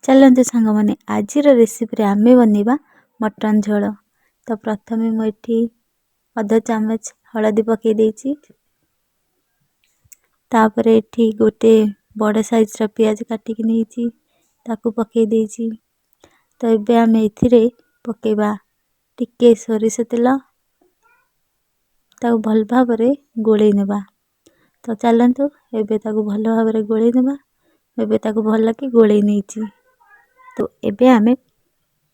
ଚାଲନ୍ତୁ ସାଙ୍ଗମାନେ, ଆଜିର ରେସିପିରେ ଆମେ ବନେଇବା ମଟନ୍ ଝୋଳ। ତ ପ୍ରଥମେ ମୁଁ ଏଠି ଅଧ ଚାମଚ ହଳଦୀ ପକାଇ ଦେଇଛି। ତାପରେ ଏଠି ଗୋଟେ ବଡ଼ ସାଇଜ୍ର ପିଆଜ କାଟିକି ନେଇଛି, ତାକୁ ପକାଇ ଦେଇଛି। ତ ଏବେ ଆମେ ଏଥିରେ ପକାଇବା ଟିକେ ସୋରିଷ ତେଲ, ତାକୁ ଭଲ ଭାବରେ ଗୋଳେଇ ନେବା। ତ ଚାଲନ୍ତୁ, ଏବେ ତାକୁ ଭଲ ଭାବରେ ଗୋଳେଇ ନେବା। ଏବେ ତାକୁ ଭଲକି ଗୋଳେଇ ନେଇଛି। ତ ଏବେ ଆମେ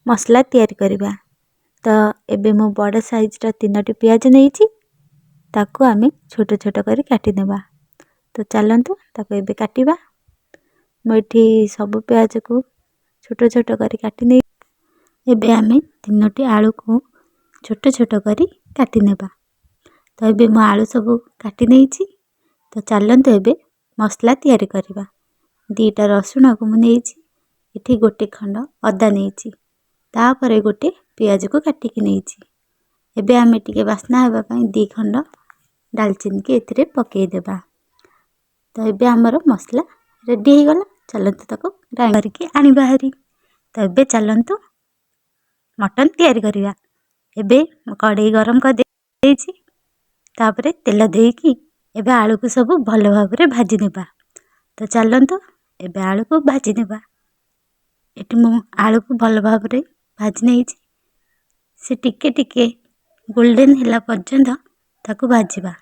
ମସଲା ତିଆରି କରିବା। ତ ଏବେ ମୁଁ ବଡ଼ ସାଇଜ୍ର 3ଟି ପିଆଜ ନେଇଛି, ତାକୁ ଆମେ ଛୋଟ ଛୋଟ କରି କାଟିନେବା। ତ ଚାଲନ୍ତୁ, ତାକୁ ଏବେ କାଟିବା। ମୁଁ ଏଠି ସବୁ ପିଆଜକୁ ଛୋଟ ଛୋଟ କରି କାଟି ନେଇ ଏବେ ଆମେ 3ଟି ଆଳୁକୁ ଛୋଟ ଛୋଟ କରି କାଟିନେବା। ତ ଏବେ ମୁଁ ଆଳୁ ସବୁ କାଟି ନେଇଛି। ତ ଚାଲନ୍ତୁ, ଏବେ ମସଲା ତିଆରି କରିବା। 2ଟା ରସୁଣକୁ ମୁଁ ନେଇଛି, ଏଠି ଗୋଟେ ଖଣ୍ଡ ଅଦା ନେଇଛି, ତାପରେ ଗୋଟେ ପିଆଜକୁ କାଟିକି ନେଇଛି। ଏବେ ଆମେ ଟିକେ ବାସ୍ନା ହେବା ପାଇଁ 2 ଖଣ୍ଡ ଡାଲଚିନିକି ଏଥିରେ ପକାଇଦେବା। ତ ଏବେ ଆମର ମସଲା ରେଡ଼ି ହେଇଗଲା। ଚାଲନ୍ତୁ, ତାକୁ ଗ୍ରାଇଣ୍ଡ କରିକି ଆଣିବା ହାରି। ତ ଏବେ ଚାଲନ୍ତୁ, ମଟନ୍ ତିଆରି କରିବା। ଏବେ ମୁଁ କଡ଼େଇ ଗରମ କରିଦେଇଛି। ତାପରେ ତେଲ ଦେଇକି ଏବେ ଆଳୁକୁ ସବୁ ଭଲ ଭାବରେ ଭାଜି ନେବା। ତ ଚାଲନ୍ତୁ, ଏବେ ଆଳୁକୁ ଭାଜି ନେବା। ଏଠି ମୁଁ ଆଳୁକୁ ଭଲ ଭାବରେ ଭାଜି ନେଇଛି। ସେ ଟିକେ ଟିକେ ଗୋଲ୍ଡେନ୍ ହେଲା ପର୍ଯ୍ୟନ୍ତ ତାକୁ ଭାଜିବା।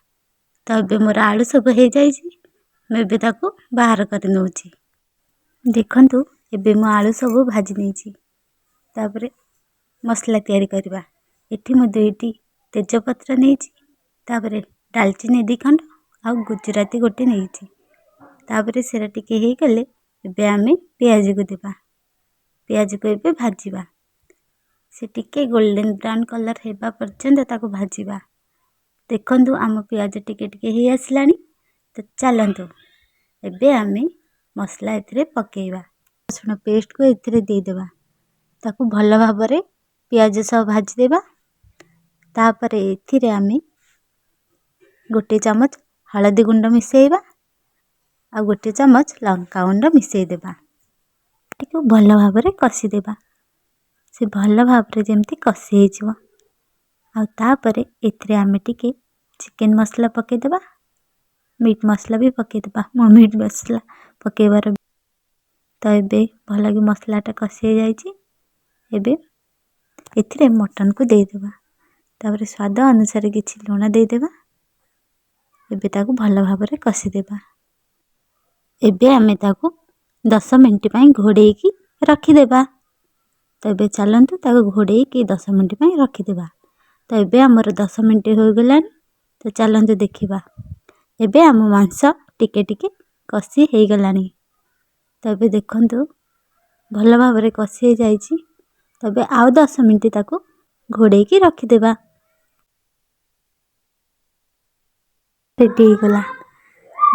ତ ଏବେ ମୋର ଆଳୁ ସବୁ ହେଇଯାଇଛି। ମୁଁ ଏବେ ତାକୁ ବାହାର କରି ନେଉଛି। ଦେଖନ୍ତୁ, ଏବେ ମୁଁ ଆଳୁ ସବୁ ଭାଜି ନେଇଛି। ତାପରେ ମସଲା ତିଆରି କରିବା। ଏଠି ମୁଁ 2ଟି ତେଜପତ୍ର ନେଇଛି, ତାପରେ ଡାଲଚିନି 2 ଖଣ୍ଡ ଆଉ ଗୁଜୁରାତି ଗୋଟେ ନେଇଛି। ତାପରେ ସେଟା ଟିକେ ହେଇଗଲେ ଏବେ ଆମେ ପିଆଜକୁ ଦେବା। ପିଆଜକୁ ଏବେ ଭାଜିବା। ସେ ଟିକେ ଗୋଲ୍ଡେନ୍ ବ୍ରାଉନ୍ କଲର୍ ହେବା ପର୍ଯ୍ୟନ୍ତ ତାକୁ ଭାଜିବା। ଦେଖନ୍ତୁ, ଆମ ପିଆଜ ଟିକେ ଟିକେ ହେଇ ଆସିଲାଣି। ତ ଚାଲନ୍ତୁ, ଏବେ ଆମେ ମସଲା ଏଥିରେ ପକାଇବା। ରସୁଣ ପେଷ୍ଟକୁ ଏଥିରେ ଦେଇଦେବା। ତାକୁ ଭଲ ଭାବରେ ପିଆଜ ସହ ଭାଜିଦେବା। ତାପରେ ଏଥିରେ ଆମେ ଗୋଟେ ଚାମଚ ହଳଦୀ ଗୁଣ୍ଡ ମିଶାଇବା ଆଉ ଗୋଟେ ଚାମଚ ଲଙ୍କା ଗୁଣ୍ଡ ମିଶାଇ ଦେବା। ଟିକେ ଭଲ ଭାବରେ କଷିଦେବା। ସେ ଭଲ ଭାବରେ ଯେମିତି କଷି ହେଇଯିବ। ଆଉ ତାପରେ ଏଥିରେ ଆମେ ଟିକେ ଚିକେନ୍ ମସଲା ପକାଇଦେବା, ମିଟ୍ ମସଲା ବି ପକାଇଦେବା। ମୁଁ ମିଟ୍ ମସଲା ପକାଇବାର। ତ ଏବେ ଭଲକି ମସଲାଟା କଷି ହେଇଯାଇଛି। ଏବେ ଏଥିରେ ମଟନ୍କୁ ଦେଇଦେବା। ତାପରେ ସ୍ୱାଦ ଅନୁସାରେ କିଛି ଲୁଣ ଦେଇଦେବା। ଏବେ ତାକୁ ଭଲ ଭାବରେ କଷିଦେବା। ଏବେ ଆମେ ତାକୁ 10 ମିନିଟ୍ ପାଇଁ ଘୋଡ଼େଇକି ରଖିଦେବା। ତ ଏବେ ଚାଲନ୍ତୁ, ତାକୁ ଘୋଡ଼େଇକି 10 ମିନିଟ୍ ପାଇଁ ରଖିଦେବା। ତ ଏବେ ଆମର 10 ମିନିଟ୍ ହୋଇଗଲାଣି। ତ ଚାଲନ୍ତୁ ଦେଖିବା। ଏବେ ଆମ ମାଂସ ଟିକେ ଟିକେ କଷି ହେଇଗଲାଣି। ତ ଏବେ ଦେଖନ୍ତୁ, ଭଲ ଭାବରେ କଷି ହେଇଯାଇଛି। ତେବେ ଆଉ 10 ମିନିଟ୍ ତାକୁ ଘୋଡ଼େଇକି ରଖିଦେବା। ରେଡ଼ି ହେଇଗଲା।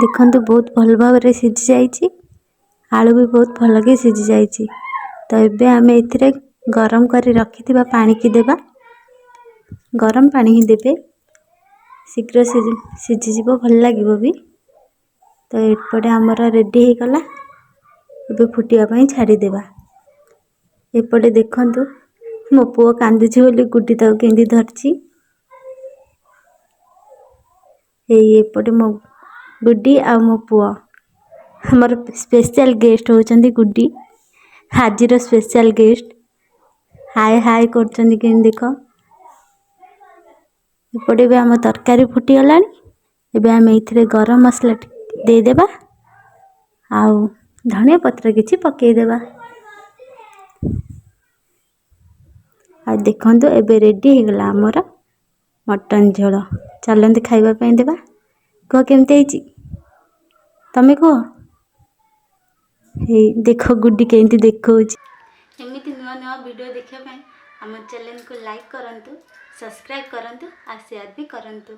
ଦେଖନ୍ତୁ, ବହୁତ ଭଲ ଭାବରେ ସିଝି ଯାଇଛି। ଆଳୁ ବି ବହୁତ ଭଲକି ସିଝି ଯାଇଛି। ତ ଏବେ ଆମେ ଏଥିରେ ଗରମ କରି ରଖିଥିବା ପାଣିକି ଦେବା। ଗରମ ପାଣି ହିଁ ଦେବେ, ଶୀଘ୍ର ସିଝିଯିବ, ଭଲ ଲାଗିବ ବି। ତ ଏପଟେ ଆମର ରେଡ଼ି ହେଇଗଲା। ଏବେ ଫୁଟିବା ପାଇଁ ଛାଡ଼ିଦେବା। ଏପଟେ ଦେଖନ୍ତୁ, ମୋ ପୁଅ କାନ୍ଦୁଛି ବୋଲି ଗୁଡି ତାକୁ କେମିତି ଧରିଛି। ଏଇ ଏପଟେ ମୋ ଗୁଡି ଆଉ ମୋ ପୁଅ। ଆମର ସ୍ପେଶାଲ ଗେଷ୍ଟ ହେଉଛନ୍ତି ଗୁଡି, ଆଜିର ସ୍ପେଶାଲ ଗେଷ୍ଟ। ହାଏ ହାଏ କରୁଛନ୍ତି କେମିତି ଦେଖ। ଏପଟେ ବି ଆମ ତରକାରୀ ଫୁଟିଗଲାଣି। ଏବେ ଆମେ ଏଇଥିରେ ଗରମ ମସଲା ଦେଇଦେବା ଆଉ ଧନିଆ ପତ୍ର କିଛି ପକାଇଦେବା। ଆଉ ଦେଖନ୍ତୁ, ଏବେ ରେଡ଼ି ହେଇଗଲା ଆମର ମଟନ୍ ଝୋଳ। ଚାଲନ୍ତୁ, ଖାଇବା ପାଇଁ ଦେବା। କୁହ, କେମିତି ହେଇଛି? ତମେ କୁହ। ହେଇ ଦେଖ, ଗୁଡି କେମିତି ଦେଖାଉଛି। ଏମିତି ନୂଆ ନୂଆ ଭିଡ଼ିଓ ଦେଖିବା ପାଇଁ ଆମ ଚ୍ୟାନେଲକୁ ଲାଇକ୍ କରନ୍ତୁ, ସବସ୍କ୍ରାଇବ୍ କରନ୍ତୁ ଆଉ ସେୟାର ବି କରନ୍ତୁ।